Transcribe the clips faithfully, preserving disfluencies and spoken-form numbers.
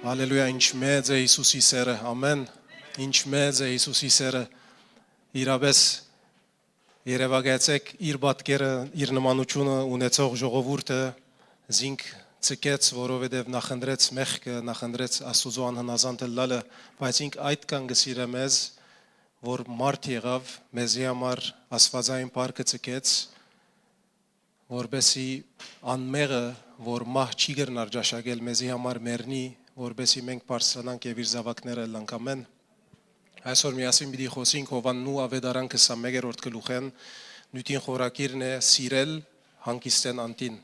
Հալելույա, ինչ մեծ է Հիսուսի սերը, ամեն, ինչ մեծ է Հիսուսի սերը, իրապէս երեւակայեցէք իր պատկերը, իր նմանութիւնը ունեցող ժողովուրդը զինք ցկեց, որովհետեւ նախընտրեց մեղքը, նախընտրեց Աստուծոյ անհնազանդ ըլլալը, բայց ինք այդքան կը սիրէ մեզ, որ մարդ եղաւ, մեզի համար աստուածային փառքը ցկեց, որպեսզի անմեղը, որ մահ չի կրնար ճաշակել, մեզի համար մեռնի, որպեսզի մենք բարձրանանք եւ իր զաւակները ըլլանք, ամեն։ Այսօր միասին պիտի խօսենք Յովհաննու Աւետարան քսանմեկերորդ գլուխէն, նիւթին խորագիրն է՝ սիրել հանգիստէն անդին։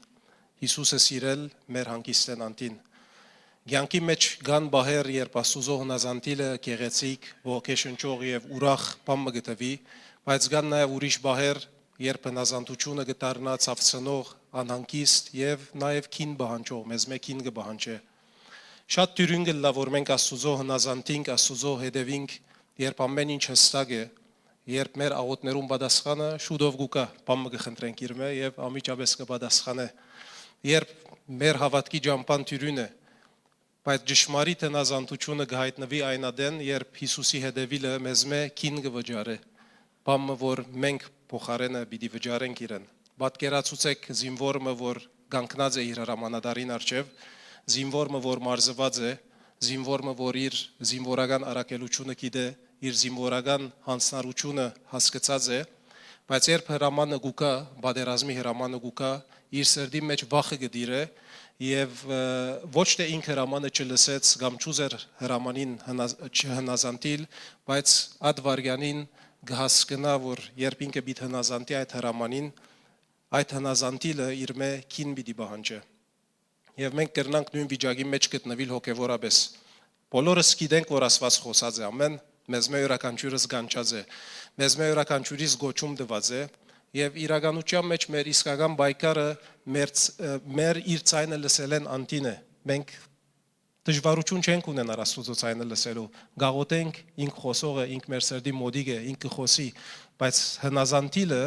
Հիսուսը սիրել մեր հանգիստէն անդին։ Կեանքի մէջ կան պահեր, երբ Աստուծոյ հնազանդիլը գեղեցիկ, ոգեշնչող եւ ուրախ բան մը կը թուի, բայց կան նաեւ ուրիշ պահեր, երբ հնազանդութիւնը կը դառնայ ցաւցնող, անհանգիստ եւ նաեւ գին պահանջող, մեզմէ գին կը պահանջէ։ Շատ դիւրին կ'ըլլայ, որ մենք Աստուծոյ հնազանդ ենք, Աստուծոյ հետեւինք, երբ ամէն ինչ յստակ է, երբ մեր աղօթքներուն պատասխանը շուտով կու գայ, բան մը կը խնդրենք իրմէ եւ անմիջապէս կը պատասխանէ, երբ մեր հաւատքի ճամբան դիւրին է, բայց ճշմարիտ հնազանդութիւնը կը յայտնուի այն ատեն, երբ Յիսուսի հետեւիլը մեզմէ գին կը վճարէ, բան մը, որ մենք փոխարէնը պիտի վճարենք իրեն։ Պատկերացուցէք զինուոր մը, որ կանգնած է իր հրամանատարին առջեւ, զինուոր մը, որ մարզուած է, զինուոր մը, որ իր զինուորական առաքելութիւնը գիտէ, իր զինուորական յանձնառութիւնը հասկցած է, բայց երբ հրամանը կու գայ, պատերազմի հրամանը կու գայ, իր սրտին մէջ վախը կը տիրէ եւ, ը, ոչ թէ ինքը հրամանը չլսեց կամ չուզեր հրամանին հնա-, չհնազանդիլ, բայց այդ վայրկեանին կը հասկնայ, որ երբ ինքը պիտի հնազանդի այդ հրամանին, այդ հնազանդիլը իրմէ գին պիտի պահանջէ։ Եւ մենք կրնանք նոյն վիճակի մէջ գտնուիլ հոգեւորապէս։ Բոլորս գիտենք, որ Աստուած խօսած է, ամեն, մեզմէ իւրաքանչիւրս կանչած է, մեզմէ իւրաքանչիւրիս կոչում տուած է, եւ իրականութեան մէջ մեր իսկական պայքարը մեր ց-, ը, մեր իր ձայնը լսելէն անդին է։ Մենք դժուարութիւն չենք ունենար Աստուծոյ ձայնը լսելու։ Կաղօթենք, ինք խօսող է, ինք մեր սրտին մօտիկ է, ինք կը խօսի, բայց հնազանդիլը,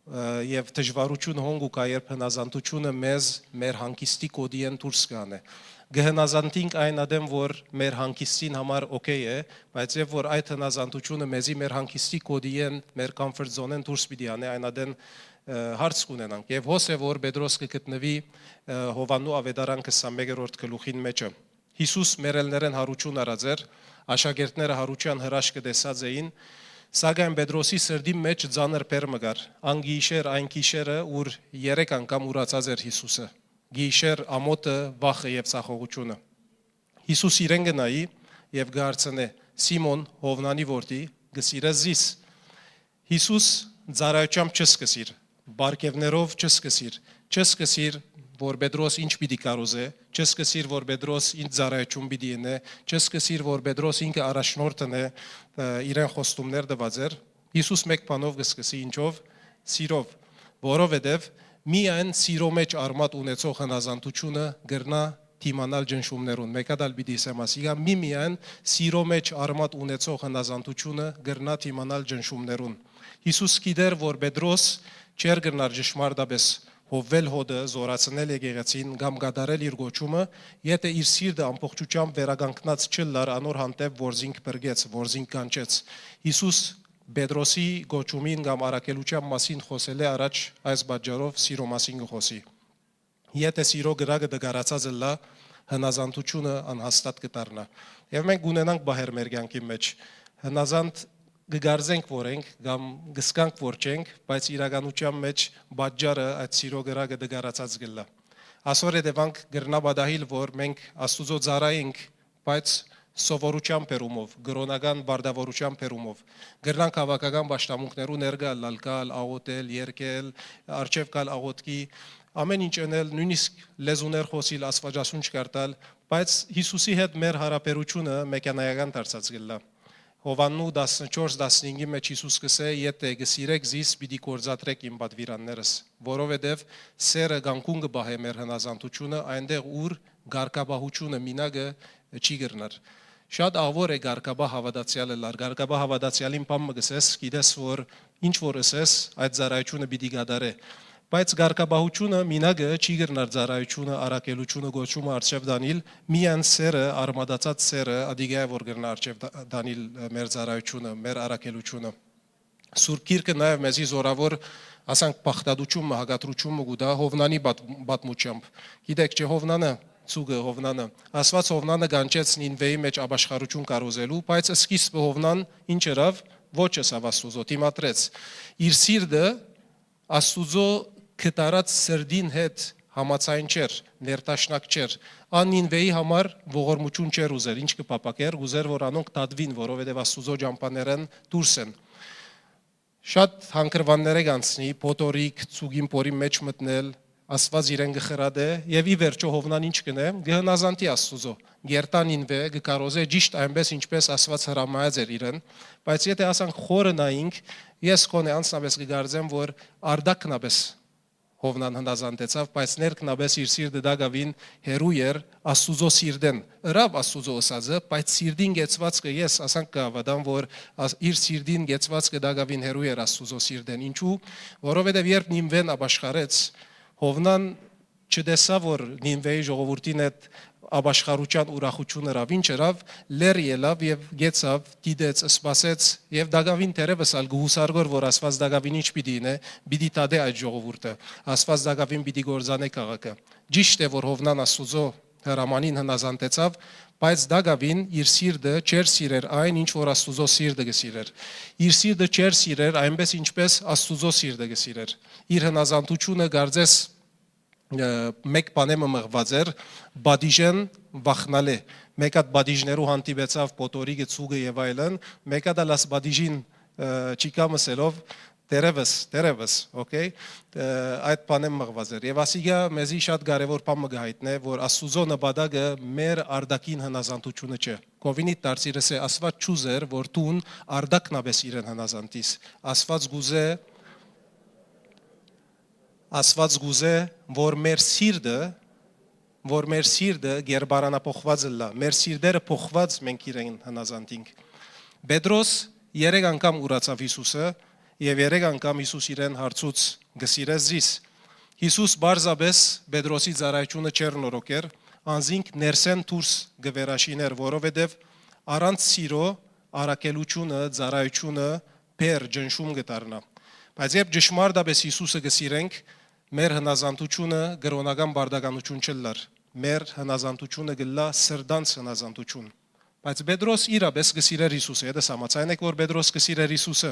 ը, եւ դժուարութիւնը հոն կու գայ, երբ հնազանդութիւնը մեզ մեր հանգիստի կոդիէն դուրս կը հանէ։ Կը հնազանդինք այն ատեն, որ մեր հանգիստին համար օքեյ է, բայց երբ որ այդ հնազանդութիւնը մեզի մեր հանգիստի կոդիէն, մեր comfort zone-էն դուրս պիտի հանէ, այն ատեն, ը, հարց կունենանք։ Եւ հոս է, որ Պետրոս կը գտնուի, ը, Յովհաննու Աւետարան քսանմեկերորդ գլուխին մէջը։ Յիսուս մեռելներէն յարութիւն առած էր, աշակերտները յարութեան հրաշքը տեսած էին, սակայն Պետրոսի սրտին մէջ ծանր բեռ մը կար։ Ան գիշեր, այն գիշերը, ուր երեք անգամ ուրացած էր Յիսուսը։ Գիշեր, ամօթը, վախը եւ ցախողութիւնը։ Յիսուս իրեն կը նայի եւ կը հարցնէ. «Սիմոն, Յովնանի որդի, կը սիրե՞ս զիս»։ Յիսուս ծառայութեամբ չ'սկսիր, պարգեւներով չ'սկսիր, չ'սկսիր, որ Պետրոս ինչ պիտի կարոզէ, չ'սկսիր, որ Պետրոս ինչ ծառայութիւն պիտի ընէ, չ'սկսիր, որ Պետրոս ինքը առաջնորդն է, ը, իրեն խոստումներ տուած էր։ Յիսուս մէկ բանով կը սկսի, ինչով, սիրով, որովհետեւ միայն սիրո մեջ արմատ ունեցող հնազանդութիւնը կրնայ դիմանալ ճնշումներուն։ Մէկ հատ ալ պիտի ըսեմ ասիկա, միմիայն սիրո մեջ արմատ ունեցող հնազանդութիւնը կրնայ դիմանալ ճնշումներուն։ Յիսուս գիտեր, որ Պետրոս չէր կրնար ճշմարտապէս հովվել հոտը, զորացնել եկեղեցին կամ կատարել իր կոչումը, եթէ իր սիրտը ամբողջությամբ վերականգնած չ'ըլլար անոր հանդէպ, որ զինք փրկեց, որ զինք կանչեց։ Յիսուս Պետրոսի կոչումին կամ առաքելութեան մասին խօսելէ առաջ այս պատճառով սիրո մասին կը խօսի։ Եթէ սիրո կրակը տկարացած ըլլայ, հնազանդութիւնը անհաստատ կը դառնայ։ Եւ մենք կունենանք պահեր մեր կեանքին մէջ։ Հնազանդ կը կարծենք, որ ենք, կամ կ'ըսկանք, որ չենք, բայց իրականութեան մէջ պատճառը այդ սիրո կրակը տկարացած կ'ըլլայ։ Ասոր հետեւանք կրնայ պատահիլ, որ մենք Աստուծոյ ծառայենք, բայց սովորութեան բերումով, կրօնական պարտաւորութեան բերումով։ Կրնանք հաւաքական պաշտամունքներու ներկայ ըլլալ, գալ, աղօթել, երգել, առջեւ գալ աղօթքի, ամէն ինչ ընել, նոյնիսկ լեզուներ խօսիլ, Աստուածաշունչ կարդալ, բայց Յիսուսի հետ մեր յարաբերութիւնը մեքենայական դարձած կ'ըլլայ։ Յովհաննու տասնչորս տասնհինգի մէջ Յիսուս կ'ըսէ. «Եթէ կը սիրէք զիս, պիտի գործադրէք իմ պատուիրաններս, որովհետեւ սերը կանգուն կը պահէ մեր հնազանդութիւնը այնտեղ, ուր կարգապահութիւնը մինակը չի կրնար»։ Շատ աղուոր է կարգապահ հաւատացեալ ըլլար։ Կարգապահ հաւատացեալին բան մը կ'ըսես, գիտես, որ ինչ որ ըսես, այդ ծառայութիւնը պիտի կատարէ։ Բայց կարգապահութիւնը մինակ չի կրնար ծառայութիւնը, առաքելութիւնը, կոչումը առջեւ տանիլ, միայն սէրը, արմատացած սէրը, ատիկայ որ կրնայ առջեւ տա-, տանիլ, ը, մեր ծառայութիւնը, մեր առաքելութիւնը։ Սուրբ Գիրքը նաեւ մեզի զորաւոր, ասանք, բաղդատութիւն մը, հակադրութիւն մը կու տայ Յովնանի պատ-, պատմութեամբ։ Գիտէք չէ, Յովնանը, ծուկը Յովնանը, Աստուած Յովնանը կանչեց Նինուէի մէջ ապաշխարութիւն կարոզելու, բայց սկիզբը Յովնան ինչ ըրաւ, ոչ ըսաւ Աստուծոյ, դիմադրեց։ Իր սիրտը Աստուծոյ կատարած սրտին հետ համաձայն չէր, ներդաշնակ չէր։ Ան Նինուէի համար ողորմութիւն չէր ուզեր, ինչ կը փափաքէր, ուզեր որ անոնք դատուին, որովհետեւ Աստուծոյ ճամբաներէն դուրս են։ Շատ հանգրուաններէ կանցնի, փոթորիկ, ծուկին փորին մէջ մտնել, Աստուած իրեն կը խրատէ, եւ ի վերջոյ Յովնան ինչ կ'ընէ, կը հնազանդի Աստուծոյ, կ'երթայ Նինուէ, կը քարոզէ ճիշդ այնպէս, ինչպէս Աստուած հրամայած էր իրեն, բայց եթէ ասանք խորհ ընայինք, ես քոնէ անձնապէս կը կարծեմ, որ արտաքնապէս Յովնան հնազանդեցաւ, բայց ներքնապէս իր սիրտը տակաւին հեռու էր Աստուծոյ սիրտէն։ Ըրաւ Աստուծոյ ըսածը, բայց սիրտին կեցուածքը, ես ասանք կը հաւատամ, որ աս-, իր սիրտին կեցուածքը տակաւին հեռու էր Աստուծոյ սիրտէն։ Ինչու՞, որովհետեւ երբ Նինուէն ապաշխարեց, Յովնան չտեսաւ, որ Նինուէի ժողովուրդին հետ ապաշխարութեան ուրախութիւն ըրաւ, ինչ ըրաւ, լեռ ելաւ եւ գեցաւ, դիտեց, սպասեց, եւ տակաւին թերեւս ալ կը յուսարկէր, որ Աստուած տակաւին ինչ պիտի ընէ, պիտի դատէ այդ ժողովուրդը, Աստուած տակաւին պիտի կործանէ քաղաքը։ Ճիշդ է, որ Յովնան Աստուծոյ հրամանին հնազանդեցաւ, բայց տակաւին իր սիրտը չէր սիրեր այն, ինչ որ Աստուծոյ սիրտը կը սիրեր։ Իր սիրտը չէր սիրեր այնպէս, ինչպէս Աստուծոյ սիրտը կը սիրեր։ Իր հնազանդութիւնը կարծես ը, մէկ բանէ մը մղուած էր, պատիժէն վախնալէ։ Մէկ հատ պատիժներու հանդիպեցաւ, փոթորիկը, ծուկը եւ այլն, մէկ հատ ալ աս պատիժին, ը, չիկա մսելով, դերևս, դերևս, օքեյ, ը, այդ բանէն մղուած էր։ Եւ ասիկա մեզի շատ կարեւոր բան մը կը յայտնէ, որ Աստուծոյ նպատակը մեր արտաքին հնազանդութիւնը չէ։ Կովինիդ դարձիրս է, Աստուած չուզեր, որ դուն արտաքնապէս իրեն հնազանդիս։ Աստուած կուզէ Աստուած կուզէ, որ մեր սիրտը, որ մեր սիրտը գերբարանափոխուած ըլլայ, մեր սիրտերը փոխուած մենք իրեն հնազանդինք։ Պետրոս երեք անգամ ուրացաւ Յիսուսը, եւ երեք անգամ Յիսուս իրեն հարցուց. «Կ'սիրես զիս»։ Յիսուս պարզապէս Պետրոսի ծառայութիւնը չէր նորոգեր, անզինք ներսէն դուրս կը վերաշինէր, որովհետեւ առանց սիրոյ առաքելութիւնը, ծառայութիւնը բեռ, ճնշում կը դառնայ։ Բայց երբ ճշմարտապէս Յիսուսը կը սիրենք, մեր հնազանդութիւնը կրօնական պարտականութիւն չ'ըլլար, մեր հնազանդութիւնը կ'ըլլայ սրտանց հնազանդութիւն։ Բայց Պետրոս իրապէս կը սիրէր Յիսուսը, եթէ համաձայն եք, որ Պետրոս կը սիրէր Յիսուսը,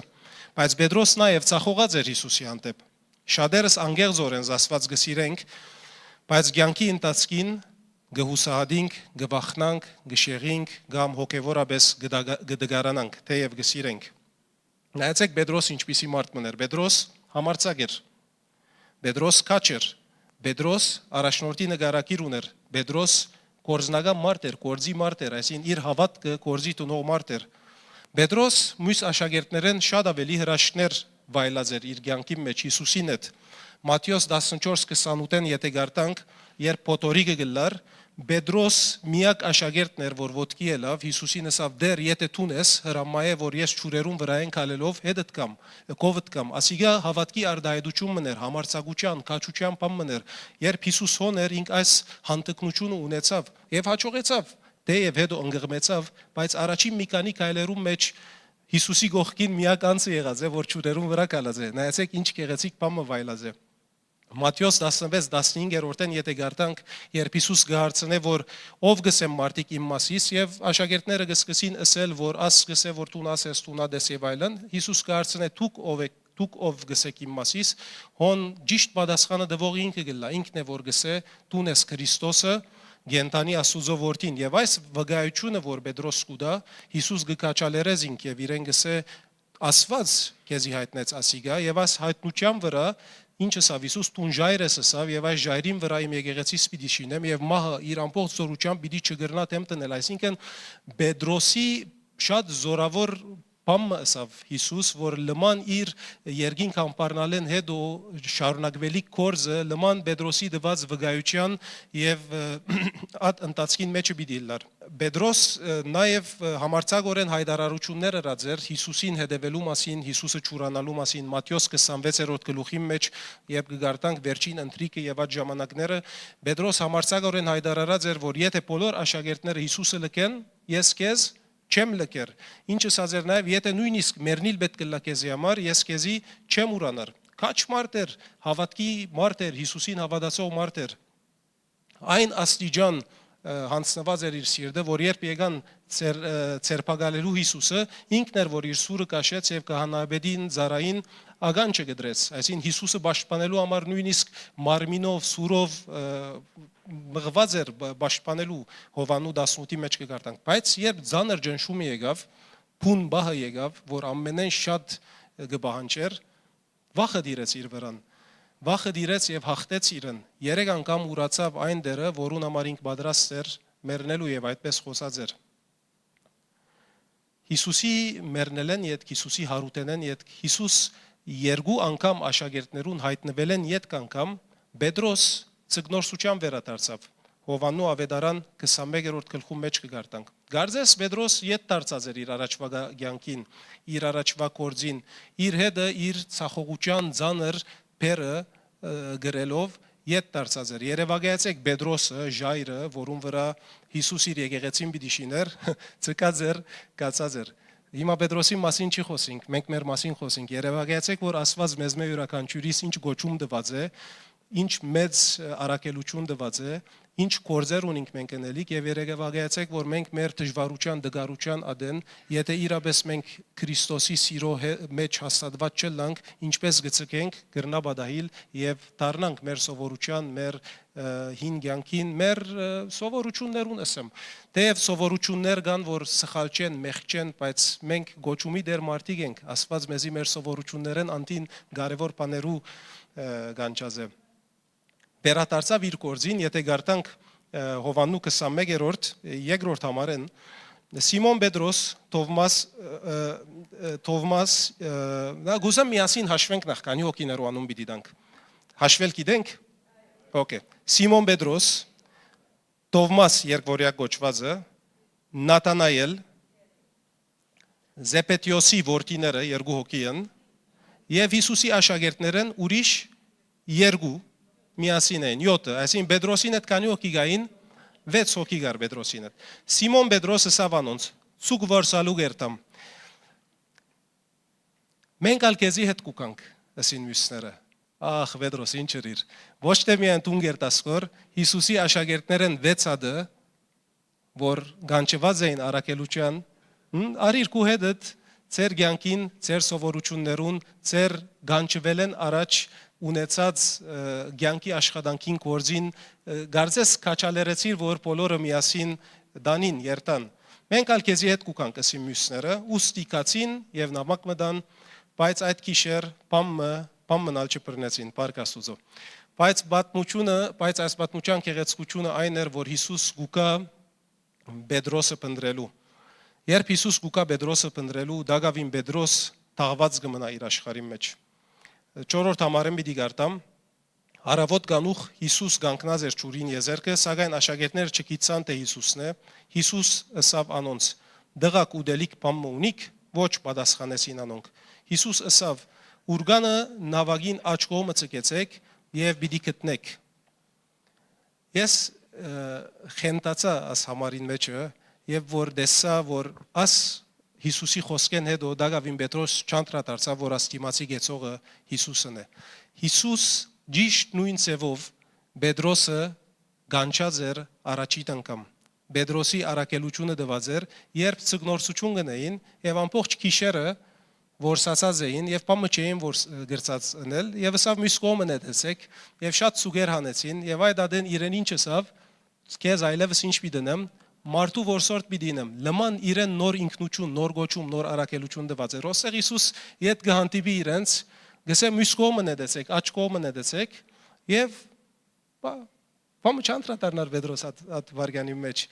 բայց Պետրոս նաեւ ցախողած էր Յիսուսի հանդէպ։ Շատերս անկեղծօրէն զսպած կը սիրենք, բայց կեանքի ընթացքին կը յուսահատինք, կը վախնանք, կը շեղինք կամ հոգեւորապէս կը դագ-, կը դգարանանք, թէեւ կը սիրենք։ Նայեցէք, Պետրոս ինչպիսի մարդ մըն էր։ Պետրոս համարձակ էր։ Պետրոս քաջ էր։ Պետրոս առաջնորդի նկարագիր ունէր։ Պետրոս գործնական մարդ էր, գործի մարդ էր, այսինքն իր հաւատքը գործի դնող մարդ էր։ Պետրոս մյուս աշակերտներէն շատ աւելի հրաշքներ վայելած էր իր կեանքին մէջ Յիսուսին հետ։ Մատթէոս տասնչորս քսանութէն եթէ կարդանք, երբ փոթորիկը կ'ըլլար, Պետրոս միակ աշակերտն էր, որ ոտքի ելաւ, Յիսուսին ըսաւ. «Տէր, եթէ դուն ես, հրամայէ, որ ես ջուրերուն վրայէն քալելով հետդ գամ, քովդ գամ»։ Ասիկա հաւատքի արտայայտութիւն մըն էր, համարձակութեան, քաջութեան բան մըն էր։ Երբ Յիսուս հոն էր, ինք այս հանդգնութիւնը ունեցաւ եւ յաջողեցաւ, թէեւ հետո ընկղմեցաւ, բայց առաջին մի քանի քայլերուն մէջ Յիսուսի կողքին միակ անձը եղած է, որ ջուրերուն վրայ քալած է։ Նայեցէք, ինչ գեղեցիկ բան մը վայելած է։ Մատթէոս տասնվեց, տասնհինգերորդէն եթէ կարդանք, երբ Յիսուս կը հարցնէ, որ «Ո՞վ կ'ըսեն մարդիկ իմ մասիս», եւ աշակերտները կը սկսին ըսել, որ աս կ'ըսէ, որ դուն աս ես, դուն ատես եւ այլն, Յիսուս կը հարցնէ. «Դուք ո՞վ եք, դուք ո՞վ կ'ըսէք իմ մասիս»։ Հոն ճիշդ պատասխանը տուող ինքը կ'ըլլայ, ինքն է, որ կ'ըսէ. «Դուն ես Քրիստոսը, կենդանի Աստուծոյ Որդին»։ Եւ այս վկայութիւնը, որ Պետրոս կու տայ, Յիսուս կը քաջալերէ զինք եւ իրեն կ'ըսէ. «Աստուած քեզի յայտնեց ասիկա», եւ այս յայտնութեան վրայ ինչ ըսաւ Յիսուս, դուն ժայռ ես ըսաւ, եւ այս ժայռին վրայ իմ եկեղեցիս պիտի շինեմ, եւ մահը իր ամբողջ զօրութեամբ պիտի չկրնայ դէմ դնել։ Այսինքն, Պետրոսի շատ զօրաւոր բան մը ըսաւ Յիսուս, որ լման իր երկինք ամբարնալէն հետո շարունակուելիք գործը լման Պետրոսի տուած վկայութեան եւ, ը, այդ ընթացքին մէջը պիտի ըլլար։ Պետրոս, ը, նաեւ, ը, համարձակօրէն յայտարարութիւններ ըրած էր Յիսուսին հետեւելու մասին, Յիսուսը չուրանալու մասին, Մատթէոս քսանվեցերորդ գլուխին մէջ, երբ կը կարդանք վերջին ընթրիքը եւ այդ ժամանակները, Պետրոս համարձակօրէն յայտարարած էր, որ եթէ բոլոր աշակերտները Յիսուսը լքեն, ես քեզ չեմ լքեր։ Ինչ ըսած էր նաեւ, եթէ նոյնիսկ մեռնիլ պէտք ըլլայ քեզի համար, ես քեզի չեմ ուրանար։ Քաջ մարդ էր, հաւատքի մարդ էր, Յիսուսին հաւատացող մարդ էր։ Այն աստիճան, ը, յանձնուած էր իր սիրտը, որ երբ եկան ձեր-, ը, ձերբակալելու Յիսուսը, ինքն էր, որ իր սուրը կաշեց եւ քահանայապետին ծառային ականջը կտրեց։ Այսինքն՝ Յիսուսը պաշտպանելու համար նոյնիսկ մարմինով, սուրով, ը, մղուած էր պ-, պաշտպանելու, Յովհաննու տասնութի մէջ կը կարդանք։ Բայց երբ ծանր ճնշումը եկաւ, բուն պահը եկաւ, որ ամենէն շատ կը պահանջէր, վախը տիրեց իր վրան։ Վախը տիրեց եւ յաղթեց իրեն։ Երեք անգամ ուրացաւ այն դերը, որուն համար ինք պատրաստ էր մեռնելու, եւ այդպես խօսած էր։ Յիսուսի մեռնելէն ետք, Յիսուսի յարութենէն ետք, Յիսուս երկու անգամ աշակերտներուն յայտնուելէն ետք անգամ Պետրոս ձկնորսութեան վերադարձաւ։ Յովհաննու Աւետարան քսանմեկերորդ գլխուն մէջ կը կարդանք։ Կարծես Պետրոս ետ դարձած էր իր առաջուայ գա-, կեանքին, իր առաջուայ գործին, իր հետը իր ցախողութեան ծանր բեռը, ը, կրելով ետ դարձած էր։ Երեւակայեցէք Պետրոսը, ժայռը, որուն վրայ Յիսուս իր եկեղեցին պիտի շիներ, ձգած էր, կացած էր։ Հիմա Պետրոսի մասին չի խօսինք, մենք մեր մասին խօսինք։ Երեւակայեցէք, որ Աստուած մեզմէ իւրաքանչիւրիս ինչ կոչում տուած է, ինչ մեծ, ը, առաքելութիւն տուած է, ինչ գործեր ունինք մենք ընելիք, եւ երեւակայեցէք, որ մենք մեր դժուարութեան, տկարութեան ատեն, եթէ իրապէս մենք Քրիստոսի սիրո հե-, մէջ հաստատուած չըլլանք, ինչպէս կը ձգենք, կրնայ պատահիլ եւ դառնանք մեր սովորութեան, մեր, ը, հին կեանքին, մեր, ը, սովորութիւններուն, ըսեմ։ Թէեւ սովորութիւններ կան, որ սխալ չեն, մեղք չեն, բայց մենք կոչումի տեր մարդիկ ենք, Աստուած մեզի մեր սովորութիւններէն անդին կարեւոր բաներու, ը, կանչած է։ Վերադարձաւ իր գործին, եթէ կարդանք, ը, Յովհաննու քսանմեկերորդ, ը, երկրորդ համարէն, Սիմոն Պետրոս, Թովմաս, ը, ը, ը, Թովմաս, ը, նա գուզեմ միասին հաշվենք նախ, քանի հոգիներու անուն պիտի տանք։ Հաշվել գիտենք։ Okay։ Սիմոն Պետրոս, Թովմաս երկվորյակ կոչուածը, Նաթանայել, Զեբեդէոսի որդիները երկու հոգի են, եւ Յիսուսի աշակերտներէն ուրիշ երկու միասին էին, յոթը, այսինքն՝ Պետրոսին հետ քանի հոգի կային, վեց հոգի կար Պետրոսին հետ։ Սիմոն Պետրոս ըսաւ անոնց. «Ցուք որ սալուկ երթամ, մենք ալ քեզի հետ կու գանք», ըսին միւսները։ Ախ, Պետրոս, ինչ ըրիր։ Ոչ թէ միայն դուն կերտաս կոր, Յիսուսի աշակերտներէն վեց հատը, որ կանչուած էին առաքելութեան, հմ, արիր քու հետդ ձեր կեանքին, ձեր սովորութիւններուն, ձեր կանչուելէն առաջ ունեցած, ը, կեանքի աշխատանքին, գործին, ը, կարծես քաջալերեցիր, որ բոլորը միասին տանին, երթան։ «Մենք ալ քեզի հետ կու գանք», ըսին միւսները, ուստի գացին եւ նամակ մը տան, բայց այդ գիշեր բան մը, բան մնալ չբռնեցին, փառք Աստուծոյ։ Բայց պատմությունը, բայց այս պատմութեան գեղեցկութիւնը այն էր, որ Յիսուս կու գայ Պետրոսը փնտռելու։ Երբ Յիսուս կու գայ Պետրոսը փնտռելու, տակաւին Պետրոս թաղուած կը մնայ իր աշխարհին մէջ։ Չորրորդ համարէն պիտի կարդամ։ Առաւօտ կանուխ Յիսուս կանգնած էր ջուրին եզերքը, սակայն աշակերտները չգիտցան թէ Յիսուսն է։ Յիսուս ըսաւ անոնց. «Տղաք, ուտելիք բան մը ունի՞ք»։ «Ոչ», պատասխանեցին անոնք։ Յիսուս ըսաւ. «Ուրկանը նաւակին աջ կողմը ձգեցէք եւ պիտի գտնէք»։ Ես, ը, խենթացայ աս համարին մէջը, եւ որ տեսայ, որ աս Յիսուսի խօսքէն հետո տակաւին Պետրոս չանդրադարձաւ, որ աս դիմացի գեցողը Յիսուսն է։ Յիսուս ճիշդ նոյն ձեւով Պետրոսը կանչած էր առաջին անգամ։ Պետրոսի առաքելութիւնը տուած էր, երբ ձկնորսութիւն կ'ընէին, եւ ամբողջ գիշերը որսացած էին, եւ բան մը չէին որ, ը, գրծած ընել, եւ ըսաւ. «Միւս կողմը նետեցէք», եւ շատ ցուկեր հանեցին, եւ այդ ատեն իրեն ինչ ըսաւ. «Քեզ այլեւս ինչ պիտի ընեմ, մարդու որսորդ պիտի ընեմ»։ Լման իրեն նոր ինքնություն, նոր գոչում, նոր առաքելություն տուած էր։ Ոստեղ Յիսուս ետ կը հանդիպի իրենց, կ'ըսէ. «Միւս կողմը նետեցէք, աջ կողմը նետեցէք», եւ բա-, բան մը չանդրադառնար Պետրոս այդ, այդ վայրկեանին մէջ։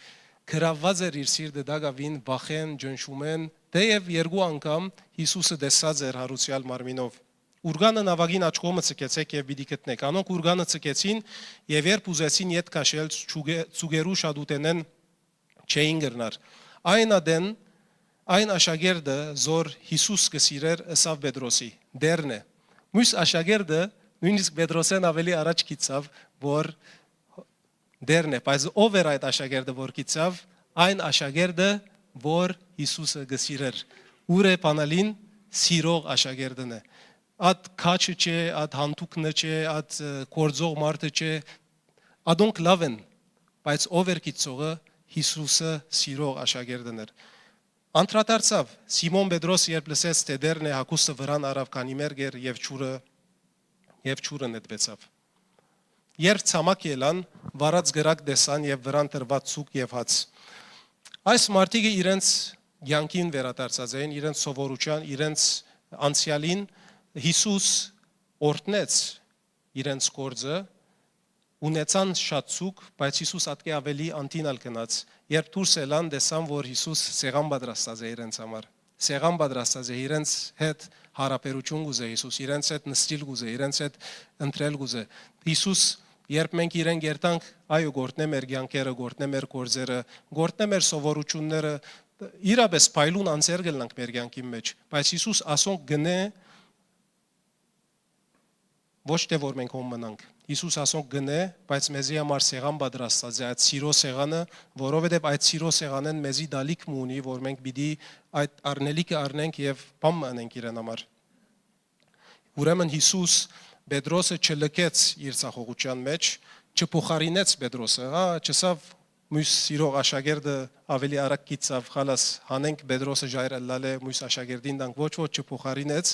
գրաւուած էր իր սիրտը տակաւին վախէն, ճնշումէն, թէեւ երկու անգամ Յիսուսը տեսած էր յարուցեալ մարմինով։ Ուրկանը նաւակին աջ կողմը ձգեցէք եւ պիտի գտնէք։ Անոնք ուրկանը ձգեցին եւ երբ ուզեցին ետ քաշել, ծուկե-, ծուկերու շատութենէն չէին կրնար։ Այն ատեն, այն աշակերտը, զոր Յիսուս կը սիրէր, ըսաւ Պետրոսի. «Տէրն է»։ Միւս աշակերտը նոյնիսկ Պետրոսէն աւելի առաջ գիտցաւ, որ Տէրն է, բայց ո՞վ էր այդ աշակերտը, որ գիտցաւ, այն աշակերտը, որ Յիսուսը կը սիրէր։ Ո՞ւր է բանալին, սիրող աշակերտն է։ Այդ քաչը չէ, այդ հանդուկնը չէ, այդ, ը, գործող մարդը չէ, ադոնք լաւ են, բայց ո՞վ էր գիտցողը, Յիսուսը սիրող աշակերտն էր։ Անդրադարձաւ, Սիմոն Պետրոս երբ լսեց, թէ Տէրն է, հագուստը վրան առաւ, քանի մերկ էր եւ ջուրը, եւ ջուրը նետուեցաւ։ Երբ ցամաք ելան, վառած կրակ տեսան եւ վրան տրուած ցուկ եւ հաց։ Այս մարդիկը իրենց կեանքին վերադարձած էին, իրենց սովորութեան, իրենց անցեալին։ Յիսուս օրհնեց իրենց գործը, ունեցան շատ ցուկ, բայց Յիսուս ատկէ աւելի անդին ալ գնաց։ Երբ դուրս ելան, տեսան, որ Յիսուս սեղան պատրաստած է իրենց համար։ Սեղան պատրաստած է, իրենց հետ յարաբերութիւն կ'ուզէ Յիսուս, իրենց հետ նստիլ կ'ուզէ, իրենց հետ ընտրել կ'ուզէ։ Յիսուս, երբ մենք իրեն կերտանք, այո, կ'օրհնէ մեր կեանքերը, կ'օրհնէ մեր գործերը, կ'օրհնէ մեր սովորութիւնները, իրապէս փայլուն անձեր կ'ըլլանք մեր կեանքին մէջ, բայց Յիսուս ասոնք կ'ընէ, ոչ թէ որ մենք հոն մնանք։ Յիսուս ասոնք կ'ընէ, բայց մեզի համար սեղան պատրաստած է, այդ սիրո սեղանը, որովհետեւ այդ սիրո սեղանէն մեզի տալիք մը ունի, որ մենք պիտի այդ առնելիքը առնենք եւ բան մը ընենք իրեն համար։ Ուրեմն Յիսուս Պետրոսը չլքեց իր ցախողութեան մէջ, չփոխարինեց Պետրոսը, հա, չըսաւ, միւս սիրող աշակերտը աւելի արագ գիտցաւ, խալաս, հանենք Պետրոսը ժայռ ըլլալէ, միւս աշակերտին տանք, ոչ, ոչ, չփոխարինեց,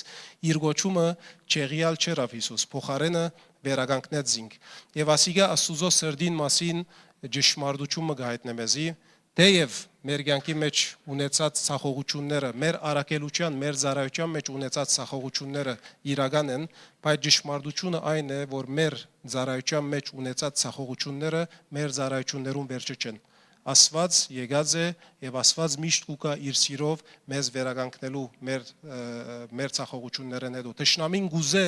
իր կոչումը չեղեալ չըրաւ Յիսուս, փոխարէնը վերականգնեց զինք։ Եւ ասիկա Աստուծոյ սրտին մասին ճշմարտութիւն մը կը յայտնէ մեզի, թէեւ մեր կեանքի մէջ ունեցած ցախողութիւնները, մեր առաքելութեան, մեր ծառայութեան մէջ ունեցած ցախողութիւնները իրական են, բայց ճշմարտութիւնը այն է, որ մեր ծառայութեան մէջ ունեցած ցախողութիւնները մեր ծառայութիւններուն վերջը չեն։ Աստուած եկած է եւ Աստուած միշտ կու գայ իր սիրով մեզ վերականգնելու մեր, ը, մեր ցախողութիւններէն հետո։ Թշնամին կ'ուզէ,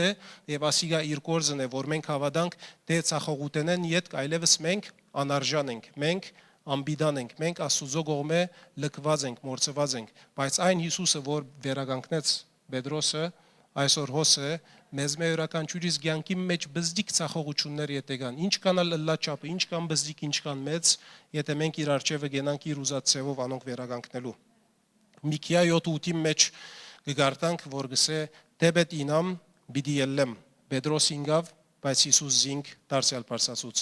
եւ ասիկա իր գործն է, որ մենք հաւատանք, թէ ցախողութենէն ետք այլեւս մենք անարժան ենք, մենք անպիտան ենք, մենք Աստուծոյ կողմէ լքուած ենք, մոռցուած ենք, բայց այն Յիսուսը, որ վերականգնեց Պետրոսը, այսօր հոս է, մեզմէ իւրաքանչիւրիս կեանքին մէջ բզդիկ ցախողութիւններ եթէ կան, ինչքան ալ ըլլայ չափը, ինչքան բզդիկ, ինչքան մեծ, եթէ մենք իր առջեւը կենանք իր ուզած ձեւով անոնք վերականգնելու։ Միքիա յոթ ութին մէջ կը կարդանք, որ կ'ըսէ. «Թէպէտ ինամ, պիտի ելլեմ»։ Պետրոս ինկաւ, բայց Յիսուս զինք դարձեալ բարձրացուց։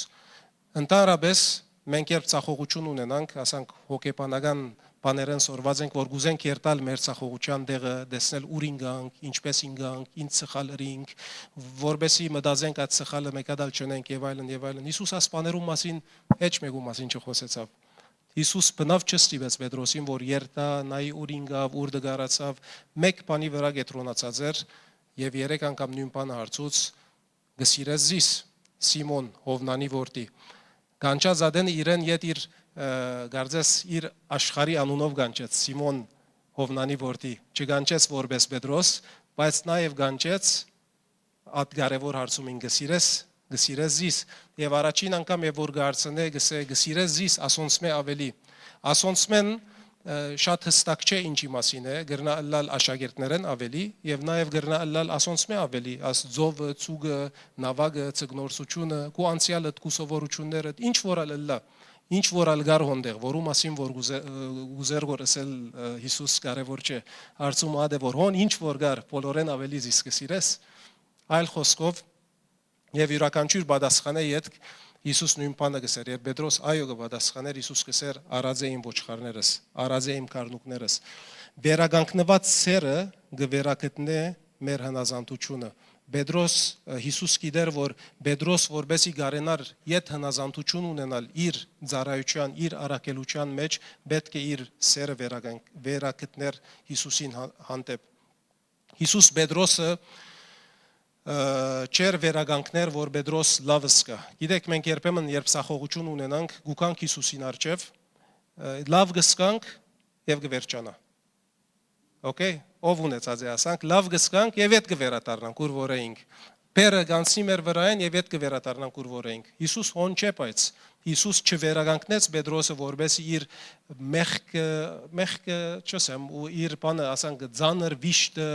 Ընդհանրապէս, մենք երբ ցախողութիւն ունենանք, ասանք, հոգեբանական բաներէն սորված ենք, որ կ'ուզենք երթալ մեր ցախողութեան տեղը, տեսնել ուր ինկանք, ինչպէս ինկանք, ինչ սխալ ըրինք, որպէսզի մտածենք այդ սխալը մէկ հատ ալ չընենք եւ այլն, եւ այլն։ Յիսուս այս բաներուն մասին հեչ մէկու մասին չխօսեցաւ։ Յիսուս բնաւ չստիպեց Պետրոսին, որ երթայ, նայի ուր ինկաւ, ուր տկարացաւ, մէկ բանի վրայ կեդրոնացած էր եւ երեք անգամ նոյն բանը հարցուց. «Կը սիրե՞ս զիս, Սիմոն, Յովնանի որդի»։ Կանչած ատեն իրեն յետ իր, ը, կարծես իր աշխարհի անունով կանչեց, Սիմոն, Յովնանի որդի, չկանչեց որպես Պետրոս, բայց նաեւ կանչեց այդ կարեւոր հարցումին. «Կը սիրե՞ս, կը սիրե՞ս զիս»։ Եւ առաջին անգամ, երբ որ կը հարցնէ, կ'ըսէ. «Կը սիրե՞ս զիս, ասոնցմէ աւելի»։ Ասոնցմէն, ը, շատ յստակ չէ ինչի մասին է, կրնայ ըլլալ աշակերտներէն աւելի եւ նաեւ կրնայ ըլլալ ասոնցմէ աւելի, աս ծովը, ծուկը, նաւակը, ձկնորսութիւնը, քու անցեալդ, քու սովորութիւններդ, ինչ որ ալ ըլլայ, ինչ որ ալ կար հոն տեղ, որու մասին որ կ'ուզէ-, ը, կ'ուզէր որ ըսել, ը, Յիսուս, կարեւոր չէ, հարցումը ա դէ որ հոն ինչ որ կար, բոլորէն աւելի զիս կը սիրե՞ս։ Այլ խօսքով, եւ իւրաքանչիւր պատասխանէ ետք Յիսուս նոյն բանը կ'ըսէր։ Երբ Պետրոս այո կը պատասխանէր, Յիսուս կ'ըսէր. «Առած է իմ ոչխարներս, առած է իմ գառնուկներս»։ Վերականգնուած սէրը կը վերագտնէ մեր հնազանդութիւնը։ Պետրոս, ը, Յիսուս գիտէր, որ Պետրոս, որպէսզի կարենար յետ հնազանդութիւն ունենալ իր ծառայութեան, իր առաքելութեան մէջ, պէտք է իր սէրը վերականգ-, վերագտնէր Յիսուսին հա-, հանդէպ։ Յիսուս Պետրոսը, ը, չէր վերականգներ, որ Պետրոս լաւ զգայ։ Գիտէք, մենք երբեմն, երբ սախողութիւն ունենանք, գուքանք Յիսուսին առջեւ, Լաւ կը զգանք եւ կը վերջանայ։ Okay, ով ունեցած է, ասանք, լաւ կը զգանք եւ ետ կը վերադառնանք, ուր որ էինք։ Բեռը կ'անցնի մեր վրայէն եւ ետ կը վերադառնանք, ուր որ էինք։ Յիսուս հոն չէ, բայց Յիսուս չվերականգնեց Պետրոսը, որպեսզի իր մեղքը, մեղքը, չասեմ, ու իր բանը, ասանք, ծանր վիշտը,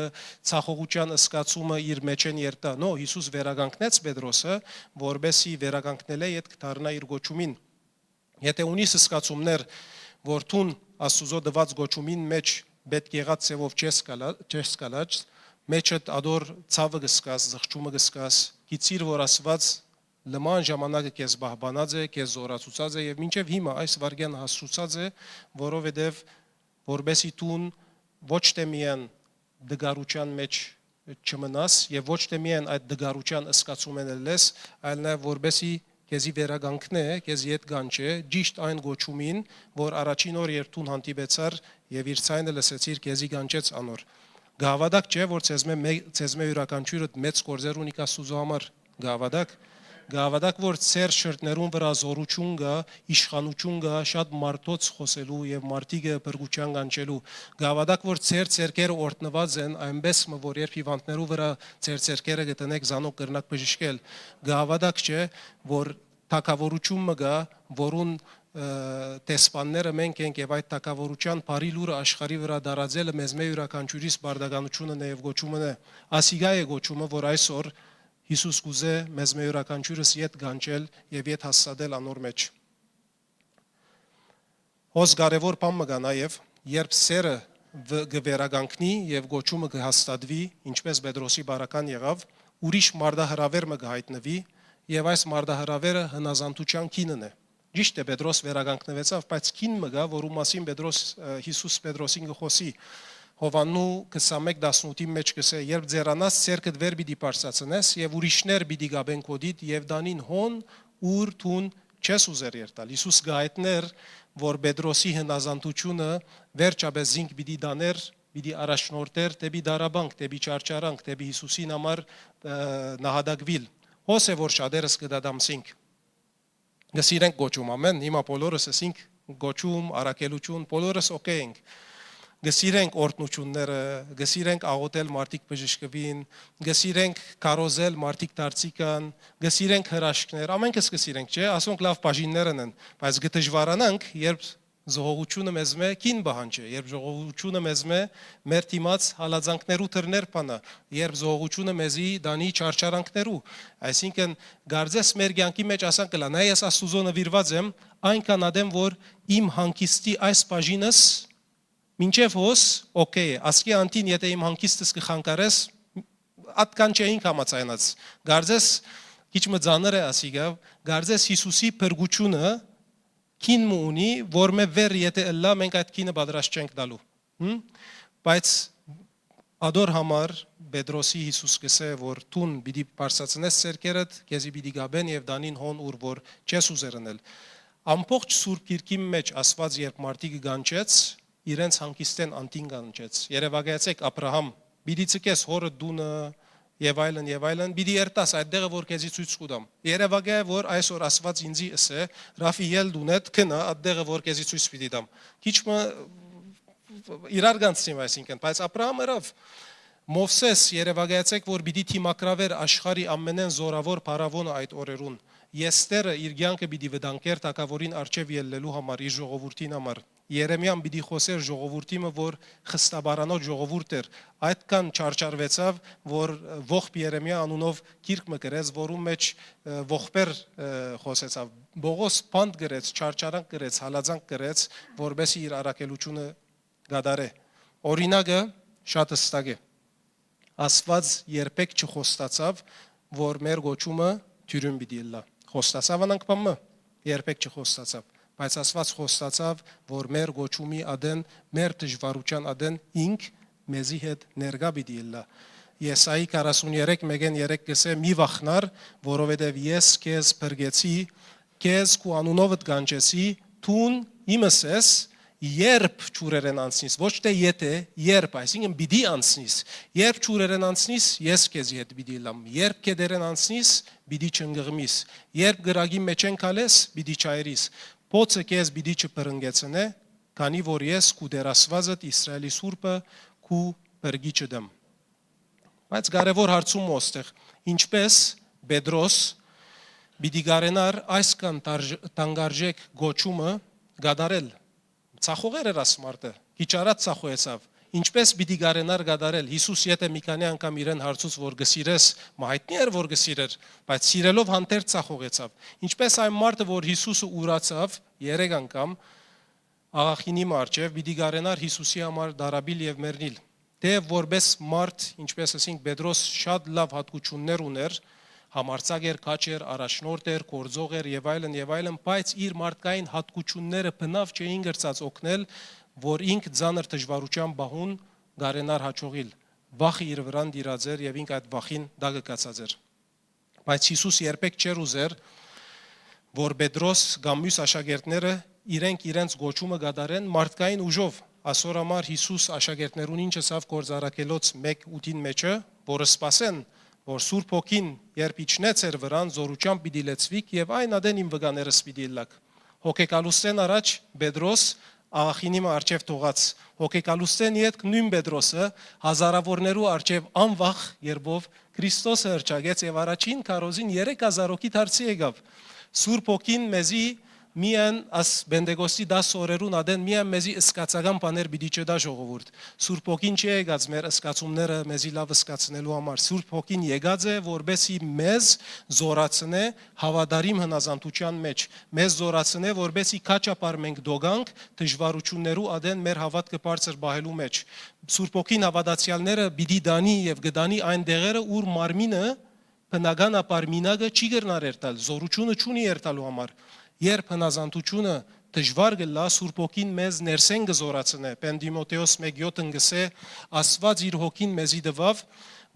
ցախողութեան զգացումը իր մէջէն երթայ։ No, Յիսուս վերականգնեց Պետրոսը, որպեսզի վերականգնելէ յետ կը դառնայ իր կոչումին։ Եթէ ունիս զգացումներ, որ դուն Աստուծոյ տուած կոչումին մէջ պէտք եղած ձեւով չես կալա-, չես կալած, մէջդ ատոր ցաւը կը զգաս, զղջումը կը զգաս, գիտցիր, որ Աստուած լման ժամանակը քեզ պահպանած է, քեզ զօրացուցած է եւ մինչեւ հիմա այս վայրկեանը հասցուցած է, որովհետեւ որպեսզի դուն ոչ թէ միայն տկարութեան մէջ չմնաս եւ ոչ թէ միայն այդ տկարութեան զգացումէն ելլես, այլ նաեւ որպեսզի քեզի վերականգնէ, քեզի ետ կանչէ, ճիշդ այն կոչումին, որ առաջին օր երբ դուն հանդիպեցար եւ իր ձայնը լսեցիր, քեզի կանչեց անոր։ Կհաւատաք չէ, որ ձեզմէ մէ-, ձեզմէ իւրաքանչիւրը մեծ գործեր ունի Աստուծոյ համար։ Կհաւատաք, կհաւատաք, որ ձեր շրթներուն վրայ զօրութիւն կայ, իշխանութիւն կայ, շատ մարդոց խօսելու եւ մարդիկը փրկութեան կանչելու։ Կհաւատաք, որ ձեր ձեռքերը օրհնուած են, այնպէս մը, որ երբ հիւանդներու վրայ ձեր ձեռքերը կը դնէք, զանոնք կրնաք բժշկել։ Կհաւատաք չէ, որ թագաւորութիւն մը կայ, որուն, ը, դեսպանները մենք ենք եւ այդ թագաւորութեան բարի լուրը աշխարհի վրայ տարածելը մեզմէ իւրաքանչիւրիս պարտականութիւնն է եւ կոչումն է։ Ասիկա է կոչումը, որ այսօր Յիսուս կ'ուզէ մեզմէ իւրաքանչիւրս ետ կանչել եւ ետ հաստատել անոր մէջ։ Հոս կարեւոր բան մը կայ նաեւ, երբ սերը վ-, կը վերականգնի եւ կոչումը կը հաստատուի, ինչպէս Պետրոսի բարական եղաւ, ուրիշ մարտահրաւէր մը կը յայտնուի եւ այս մարտահրաւէրը հնազանդութեան գինն է։ Ճիշդ է, Պետրոս վերականգնուեցաւ, բայց գին մը կայ, որու մասին Պետրոս, ը, Յիսուս Պետրոսին կը խօսի։ Յովհաննու քսանմէկ տասնութին մէջ կ'ըսէ. «Երբ ձեռանաս, ձեռքդ վեր պիտի բարձրացնես եւ ուրիշներ պիտի կապեն քոդիդ եւ տանին հոն, ուր դուն չես ուզեր երթալ»։ Յիսուս կը յայտնէր, որ Պետրոսի հնազանդութիւնը վերջապէս զինք պիտի տանէր, պիտի առաջնորդէր դէպի տառապանք, դէպի չարչարանք, դէպի Յիսուսին համար, ը, նահատակուիլ։ Հոս է, որ շատերս կը դատամսինք։ Կը սիրենք կոչում, ամէն, հիմա բոլորս ըսինք կոչում, առաքելութիւն, բոլորս օքէյ ենք։ Կը սիրենք օրհնութիւնները, կը սիրենք աղօթել մարդիկ բժշկուին, կը սիրենք քարոզել մարդիկ դարձի գան, կը սիրենք հրաշքներ, ամենքս կը սիրենք, չէ՞, ասոնք լաւ բաժիններն են, բայց կը դժուարանանք, երբ ժողովութիւնը մեզմէ գին պահանջէ, երբ ժողովութիւնը մեզմէ մեր դիմաց հալածանքներու դռներ բանայ, երբ ժողովութիւնը մեզի տանի չարչարանքներու։ Այսինքն, կարծես մեր կեանքի մէջ ասանք կ'ըլլայ, նայ, ես Աստուծոյ նուիրուած եմ, այնքան ատեն որ իմ հանգիստի այս բաժինս մինչեւ հոս օքէյ է, ասկէ անդին եթէ իմ հանգիստս կը խանգարես, ատկան չէինք համաձայնած։ Կարծես քիչ մը ծանր է ասիկա, կարծես Յիսուսի փրկութիւնը գին մը ունի, որ մէ վեր եթէ ըլլայ, մենք այդ գինը պատրաստ չենք տալու։ Հմ? Բայց ադոր համար Պետրոսի Յիսուս կ'ըսէ, որ դուն պիտի բարձրացնես ձեռքերդ, քեզի պիտի կապեն եւ տանին հոն, ուր որ չես ուզեր ընել։ Ամբողջ Սուրբ Գիրքին մէջ Աստուած երբ մարդիկը կանչեց, իրենց հանգիստէն անդին կանչեց։ Երեւակայեցէք Աբրահամ, պիտի ցկես հօրը տունը, եւ այլն, եւ այլն, պիտի երթաս այդ տեղը, որ քեզի ցոյց կու տամ։ Երեւակայ է, որ այսօր Աստուած ինձի ըսէ, Ռաֆիել, դունեդ գնա, այդ տեղը, որ քեզի ցոյց պիտի տամ։ Քիչ մը իրար կանցնիմ, այսինքն, բայց Աբրահամ ըրաւ։ Մովսէս, երեւակայեցէք, որ պիտի դիմագրավէր աշխարհի ամենէն զօրաւոր փարաւոնը այդ օրերուն։ Եստերը իր կեանքը պիտի վտանգեր թագաւորին առջեւ ելլելու համար, իր ժողովուրդին համար։ Երեմիան պիտի խօսէր ժողովուրդի մը, որ խստաբարանոց ժողովուրդ էր։ Այդքան չարչարուեցաւ, որ ողբ Երեմիա անունով գիրք մը գրեց, որուն մէջ, ը, ողբեր, ը, խօսեցաւ։ Պողոս բանտ գրեց, չարչարանք գրեց, հալածանք գրեց, որպեսզի իր առաքելութիւնը կատարէ։ Օրինակը շատ հստակ է։ Աստուած երբեք չխոստացաւ, որ մեր կոչումը դիւրին պիտի ըլլայ։ Խոստացաւ անանկ բան մը, երբեք չխոստացաւ, բայց Աստուած խոստացաւ, որ մեր կոչումի ատեն, մեր դժուարութեան ատեն ինք մեզի հետ ներկայ պիտի ըլլայ։ Եսայի քառասուն երեք մէկէն երեք կ'ըսէ. «Մի վախնար, որովհետեւ ես քեզ փրկեցի, քեզ քու անունովդ կանչեցի, դուն իմս ես, երբ ջուրերէն անցնիս», ոչ թէ եթէ, երբ, այսինքն պիտի անցնիս, «երբ ջուրերէն անցնիս, ես քեզի հետ պիտի ըլլամ, երբ գետերէն անցնիս, պիտի չընկղմիս, երբ կրակի մէջէն քալես, պիտի չայրիս»։ Խոցը քեզ պիտի չփրկեցնէ, քանի որ ես քու Տեր Աստուածդ, Իսրայէլի Սուրբը, քու փրկիչդ եմ»։ Բայց կարեւոր հարցում մը ստեղ. ինչպէս Պետրոս պիտի կարենար այսքան թանկարժ-, թանկարժեք կոչումը կատարել։ Ծախողեր էր աս մարդը, քիչ առաջ ծախողեցաւ։ Ինչպէս պիտի կարենար կատարել։ Յիսուս եթէ մի քանի անգամ իրեն հարցուց, որ կը սիրես, մը հայտնի էր, որ կը սիրեր, բայց սիրելով հանդերձ ծախողեցաւ։ Ինչպէս այն մարդը, որ Յիսուսը ուրացաւ երեք անգամ աղախինի մը առջեւ, պիտի կարենար Յիսուսի համար դարաբիլ եւ մեռնիլ։ Թէեւ որպէս մարդ, ինչպէս ասինք, Պետրոս շատ լաւ հատկություններ ունէր, համարձակ էր, քաջ էր, առաջնորդ էր, գործող էր եւ այլն եւ այլն, բայց իր մարդկային հատկությունները բնաւ չէին կրցած օգնել, որ ինք ծանր դժուարութեան պահուն կարենար հաջողիլ։ Վախը իր վրան տիրած էր եւ ինք այդ վախին տակը գացած էր։ Բայց Յիսուս երբեք չէր ուզեր, որ Պետրոս կամ միւս աշակերտները իրենք իրենց կոչումը կատարեն մարդկային ուժով։ Ասոր համար Յիսուս աշակերտներուն ինչ ըսաւ Գործառաքելոց մէկ ութին մէջը, որ սպասեն, որ Սուրբ Հոգին երբ իջնեց էր վրան, զորութեամբ պիտի լեցուիք եւ այն ատեն իմ վկաներս պիտի ըլլաք։ Հոգեկալուստէն առաջ Պետրոս աղախինի մը առջեւ թողած։ Հոգեկալուստէն ետք նոյն Պետրոսը հազարաւորներու առջեւ անվախ երբով Քրիստոսը հռչակեց եւ առաջին քարոզին երեք հազար հոգի դարձի եկաւ։ Սուրբ Հոգին մեզի միայն աս Պենտեկոստի տասը օրերուն ատեն միայն մեզի ըսկացական բաներ պիտի չտայ, ժողովուրդ։ Սուրբ Հոգին չի եկած մեր ըսկացումները մեզի լաւ ըսկացնելու համար։ Սուրբ Հոգին եկած է, որպեսզի մեզ զորացնէ հաւատարիմ հնազանդութեան մէջ, մեզ զորացնէ, որպեսզի քաջ ապար մենք դոգանք դժուարութիւններու ատեն մեր հաւատքը բարձր պահելու մէջ։ Սուրբ Հոգին հաւատացեալները պիտի տանի եւ կը տանի այն տեղերը, ուր մարմինը բնականաբար մինակը չի կրնար երթալ, զորութիւնը չունի երթալու համար։ Երբ հնազանդութիւնը դժուար կ'ըլլայ, Սուրբ Հոգին մեզ ներսէն կը զորացնէ։ Պէն Տիմոթէոս մէկ յոթ կ'ըսէ. «Աստուած իր Հոգին մեզի տուաւ,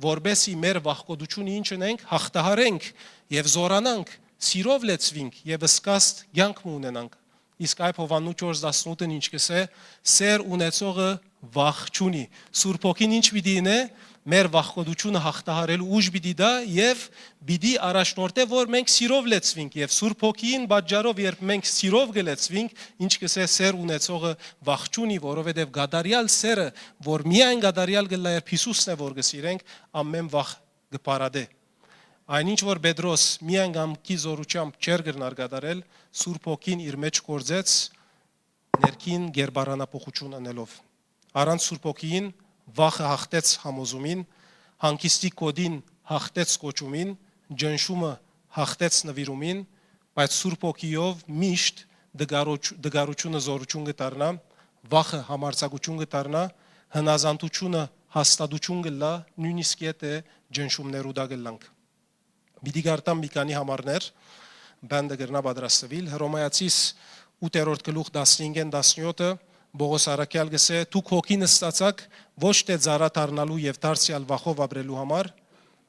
որպեսզի մեր վախկոտութիւնը ինչ ընենք, յաղթահարենք եւ զորանանք, սիրով լեցուինք եւ սքաստ կեանք մը ունենանք»։ Իսկ այբ Յովհաննու չորս տասնութն ինչ կ'ըսէ. «Սէր ունեցողը վախ չունի»։ Սուրբ Հոգին ինչ պիտի ընէ, մեր վախկոտութիւնը յաղթահարելու ուժ պիտի տայ եւ պիտի առաջնորդէ, որ մենք սիրով լեցուինք, եւ Սուրբ Հոգիին պատճառով, երբ մենք սիրով կը լեցուինք, ինչ կ'ըսէ, սէր ունեցողը վախ չունի, որովհետեւ կատարեալ սէրը, որ միայն կատարեալ կ'ըլլայ, երբ Յիսուսն է, որ կը սիրենք, ամէն վախ կը փարատէ։ Այն ինչ որ Պետրոս միայն կամքի զորութեամբ չէր կրնար կատարել, Սուրբ Հոգին իր մէջ գործեց, ներքին կերպարանափոխութիւն ընելով։ Առանց Սուրբ Հոգիին վախը յաղթեց համոզումին, հանգիստի կոդին յաղթեց կոչումին, ճնշումը յաղթեց նուիրումին, բայց Սուրբ Հոգիով միշտ դգարոջ-, դգարութիւնը զորութիւն կը դառնայ, վախը համարձակութիւն կը դառնայ, հնազանդութիւնը հաստատութիւն կ'ըլլայ, նոյնիսկ եթէ ճնշումներու տակ կ'ըլլանք։ Պիտի կարդամ մի քանի համարներ, բանտը կրնայ պատրաստուիլ։ Հռոմայացիս ութերորդ գլուխ տասնհինգէն տասնեօթը, Պողոս առաքեալ կ'ըսէ. «Դուք հոգին ստացաք ոչ թէ ծառա դառնալու եւ դարձեալ վախով ապրելու համար,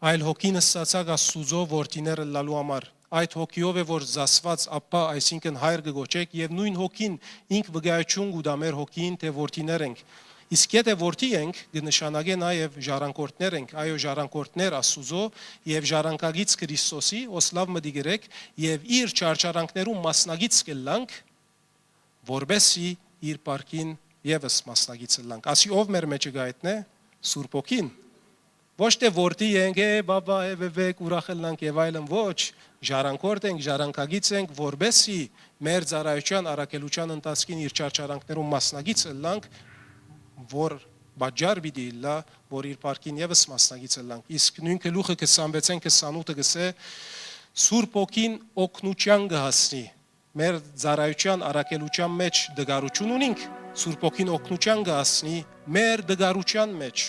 այլ հոգին ստացաք Աստուծոյ որդիներ ըլլալու համար։ Այդ հոգիով է, որ զսպված Աբբա, այսինքն՝ Հայր կը կոչէք, եւ նոյն հոգին ինք վկայութիւն կու տայ մեր հոգիին, թէ որդիներ ենք։ Իսկ եթէ որդի ենք, կը նշանակէ նաեւ ժառանգորդներ ենք, այո, ժառանգորդներ Աստուծոյ եւ ժառանգագիծ Քրիստոսի, ոսլաւ մտի գրեք, եւ իր չարչարանքներուն մասնագիծ կ'ըլլանք, որպեսզի իր փառքին եւս մասնագիծ ըլլանք»։ Ասի ո՞վ մեր մէջը կը հայտնէ, Սուրբ Հոգին։ Ոչ թէ որդի ենք, է, բաբա, է, վեվեկ, ուրախ ըլլանք եւ այլն, ոչ, ժառանգորդ ենք, ժառանգագիծ ենք, որպեսզի մեր ծառայութեան առաքելութեան ընթացքին իր չարչարանքներուն մասնագիծ ըլլանք, որ պատճառ պիտի ըլլայ, որ իր փառքին եւս մասնագիծ ըլլանք։ Իսկ նոյն գլուխը քսանվեցէն քսանութը կ'ըսէ. «Սուրբ Հոգին օգնութեան կը հասնի»։ Մեր ծառայութեան առաքելութեան մէջ դգարութիւն ունինք, Սուրբ Հոգին օգնութեան կը հասնի մեր դգարութեան մէջ,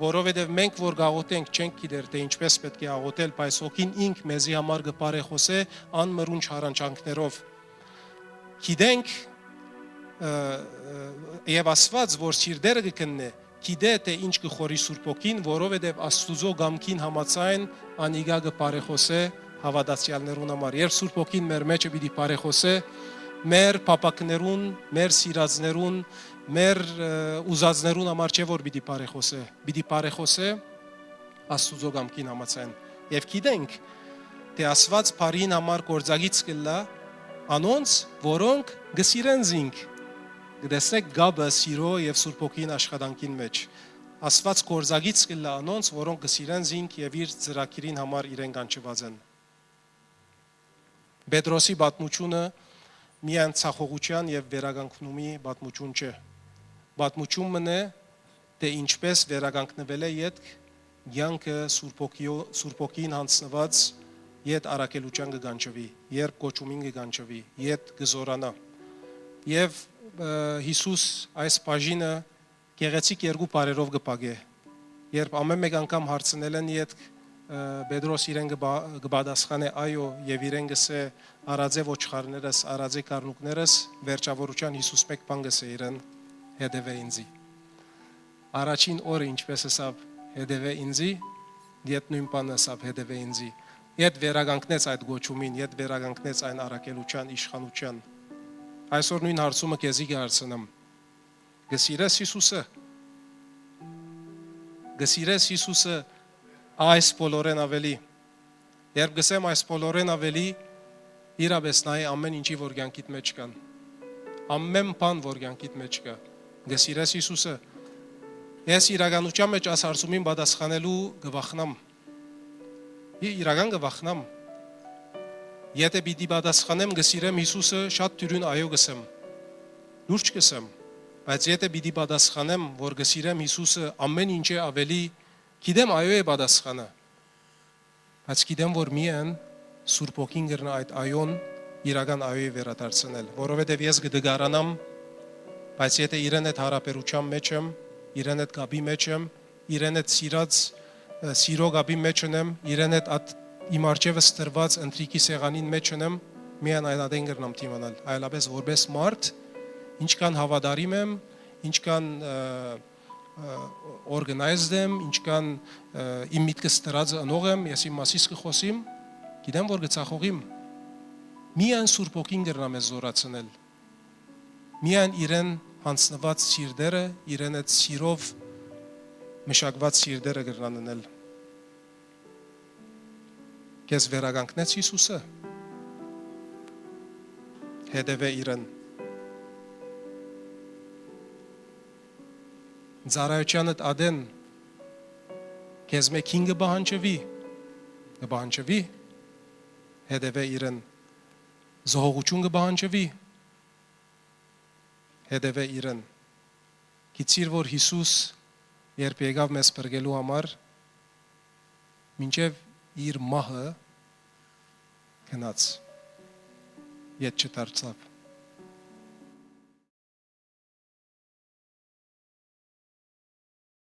որովհետեւ մենք որ կ'աղօթենք, չենք գիտեր թէ ինչպէս պէտք է աղօթել, բայց Հոգին ինք մեզի համար կը բարեխօսէ անմրունչ հառաչանքներով։ Գիտենք, ը, ը, եւ Աստուած, որ սիրտերը կը քննէ, գիտէ թէ ինչ կը խորհի Սուրբ Հոգին, որովհետեւ Աստուծոյ կամքին համաձայն անիկա կը բարեխօսէ հաւատացեալներուն համար։ Երբ Սուրբ Հոգին մեր մէջը պիտի բարեխօսէ, մեր փափաքներուն, մեր սիրածներուն, մեր, ը, ուզածներուն համար չէ, որ պիտի բարեխօսէ, պիտի բարեխօսէ Աստուծոյ կամքին համաձայն։ Եւ գիտենք թէ Աստուած բարիին համար գործակից կ'ըլլայ, անոնց, որոնք կը սիրեն զինք։ Կը տեսնէք կապը սիրոյ եւ Սուրբ Հոգին աշխատանքին մէջ։ Աստուած գործակից կ'ըլլայ անոնց, որոնք կը սիրեն զինք եւ իր ծրագիրին համար իրեն կանչուած են։ Պետրոսի պատմութիւնը միայն ցախողութեան եւ վերականգնումի պատմութիւն չէ։ Պատմութիւն մըն է, թէ ինչպէս վերականգնուելէ ետք կեանքը Սուրբ Հոգիո-, Սուրբ Հոգին յանձնուած յետ առաքելութեան կը կանչուի, երբ կոչումին կը կանչուի, յետ կը զօրանայ։ Եւ, ը, Յիսուս այս բաժինը գեղեցիկ երկու բառերով կը փակէ։ Երբ ամէն մէկ անգամ հարցնել են ետք, ը, Պետրոս իրեն կը բա-, կը պատասխանէ «այո» եւ իրեն կ'ըսէ «արածէ ոչխարներս, արածէ գառնուկներս», վերջաւորութեան Յիսուս մէկ բան կ'ըսէ իրեն. «Հետեւէ ինծի»։ Առաջին օրը ինչպէս ըսաւ «հետեւէ ինծի», յետ նոյն բանը ըսաւ «հետեւէ ինծի»։ Յետ վերականգնեց այդ կոչումին, յետ վերականգնեց այն առաքելութեան, իշխանութեան։ Այսօր նոյն հարցումը քեզի կը հարցնեմ. կը սիրես Յիսուսը։ Կը սիրես Յիսուսը այս բոլորէն աւելի։ Երբ կ'ըսեմ այս բոլորէն աւելի, իրապէս նայ ամէն ինչի որ կեանքիդ մէջ կան։ Ամէն բան որ կեանքիդ մէջ կայ։ Կը սիրես Յիսուսը։ Ես իրականութեան մէջ այս հարցումին պատասխանելու կը վախնամ։ Ի-, իրական կը վախնամ։ Եթէ պիտի պատասխանեմ կը սիրեմ Յիսուսը, շատ դիւրին այո կ'ըսեմ։ Լուրջ կ'ըսեմ։ Բայց եթէ պիտի պատասխանեմ, որ կը սիրեմ Յիսուսը ամէն ինչէ աւելի, գիտեմ այո է պատասխանը։ Բայց գիտեմ, որ միայն Սուրբ Հոգին կրնայ այդ այոն իրական այոյ վերադարձնել, որովհետեւ ես կը տկարանամ, բայց եթէ իրեն հետ յարաբերութեան մէջ եմ, իրեն հետ կապի մէջ եմ, իրեն հետ սիրած, ը, սիրո կապի մէջ ընեմ, իրեն հետ այդ իմ առջեւս դրուած ընթրիքի սեղանին մէջ ընեմ, միայն այդ ատեն կրնամ դիմանալ, այլապես որպես մարդ, ինչքան հաւատարիմ եմ, ինչքան, ը, ը, organized եմ, ինչքան, ը, իմ միտքս դրածը ընող եմ, ես իմ մասիս կը խօսիմ, գիտեմ, որ կը ցախողիմ։ Միայն Սուրբ Հոգին կրնայ մեզ զօրացնել։ Միայն իրեն յանձնուած սիրտերը, իրեն այդ սիրով մշակուած սիրտերը կրնան ընել։ Քեզ վերականգնեց Յիսուսը։ Հետեւէ իրեն։ Ծառայութեանդ ատեն քեզմէ գին կը պահանջուի, կը պահանջուի, հետեւէ իրեն։ Զոհողութիւն կը պահանջուի, հետեւէ իրեն։ Գիտցիր, որ Յիսուս, երբ եկաւ մեզ փրկելու համար, մինչեւ իր մահը գնաց, յետ չդարձաւ։